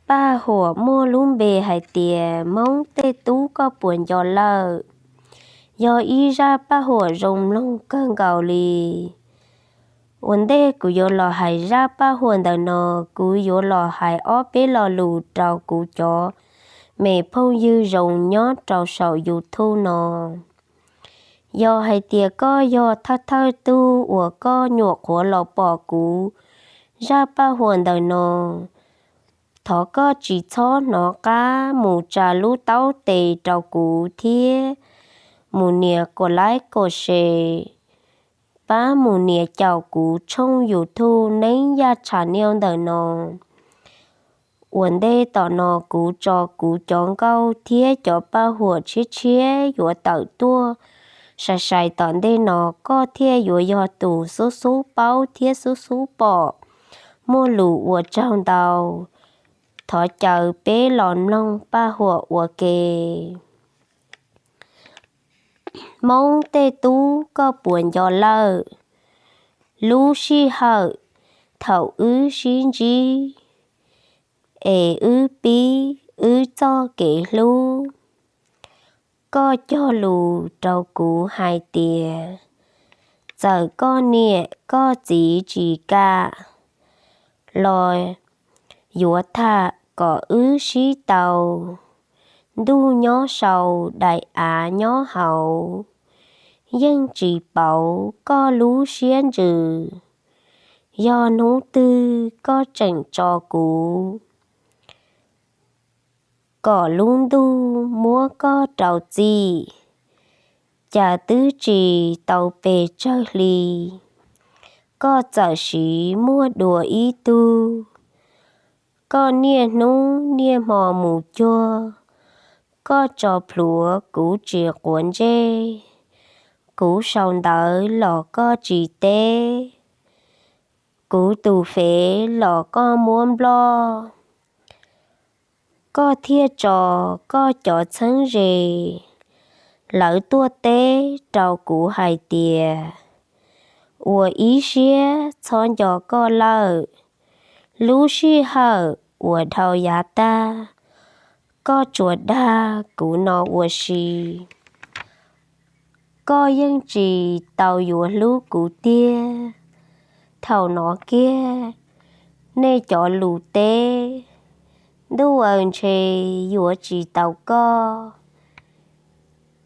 Paj huam muaj lub npe hais tias Hmoob tej tub koj puas nco lawm, yog ib zaj paj huam zoo mloog kawg nkaus li. Ua ntej kuv yuav los hais zaj paj huam ntawm no, kuv yuav los hais ob peb lo lus rau kuv cov me phooj ywg zoo nyob rau saum YouTube no. Yog hais tias koj yog thawj thawj tug uas koj nyuam qhuav los pom kuv zaj paj huam ntawm no, thov koj tsis txhob hnov qab mus tsa lub taub tes rau kuv thiab mus nias kom like kom share, pab mus nias caum kuv tshooj YouTube Neeb Yaj Channel ntawm no. Ua ntej tom no kuv tso kuv cov nkauj thiab cov paj huam tshiab tshiab yuav tawm tuaj sai sai tom ntej no, koj thiaj yuav yog tus xub xub paub thiab xub xub pom. Muaj lus ua tsaug ntau, thov caw peb los mloog paj huam ua ke. Hmoob tej tub koj puas nco lawm, lub sij hawm thaum wb sib ntsib es wb pib wb txoj kev hlub. Koj cog lus rau kuv hais tias txawm koj niam koj txiv tsis kam los yuav tham kom wb sib tau. Ntuj nyob saum daim av nyob hauv, yeej tsis pauv koj lub siab ntsws. Yog hnub twg koj tseem tso kuv kom lub ntuj muab koj rau txim, cas twb tsis tau pes tsawg hli, koj txawm siv muaj dua ib tug. Koj niaj hnub niaj hmo mus cuag, koj tso plhuav kuv tsis quav ntsej, kuv sau ntawv los koj tsis teb, kuv tus fev los koj muab nploj. Koj thiaj tso koj cov txheeb ze, lawv tuaj teb rau kuv hais tias ua ib siab txhob nco koj lawm. Lub sij hawm uas dhau yav tag, koj tsuas dag kuv no ua si. Koj yeej tsis tau yuav hlub kuv tiag. Thaum no kiag, nej cov lus teb, ntuj aw ntshe yuav tsis tau koj,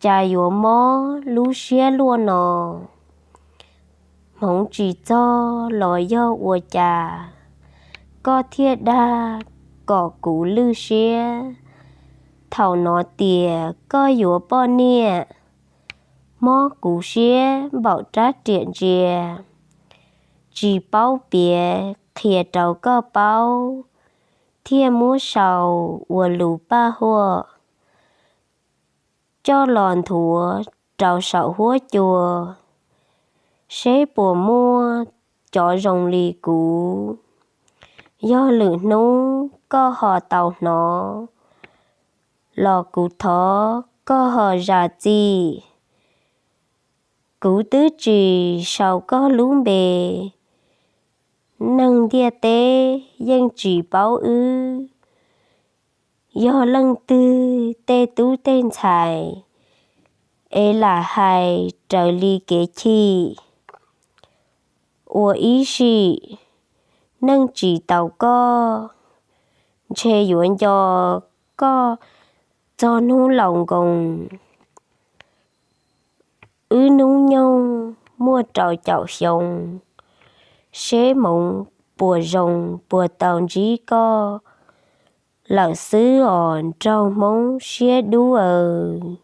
cas yuav mob lub siab luaj no. Hmoov tsis txog los yog ua cas, koj thiaj dag kom kuv lwj siab. Thaum no tias koj yuav poj niam, mob kuv siab npaum rab riam ntsia. Tsis paub piav qhia rau koj paub, thiaj muab sau ua lus paj huam coj los nthuav rau saum huab cua, seb puas muaj cov zoo li kuv. Yog lwm hnub koj ho tau hnov, los kuv thov koj ho zam txim. Kuv twb tsis sau koj lub npe, neeg ntiaj teb yeej tsis paub wb. Yog leej twg tej tub tej ntxhais es lam hais raws li kev chim, ua ib sim neej tsis tau koj, ntshe yuav nco koj txog hnub laus nkoos. Wb hnub nyoog muaj rau caum xyoo, seb hmoov puas zoo puas tau ntsib koj lawm xwb os nraug Hmoob siab dub aw.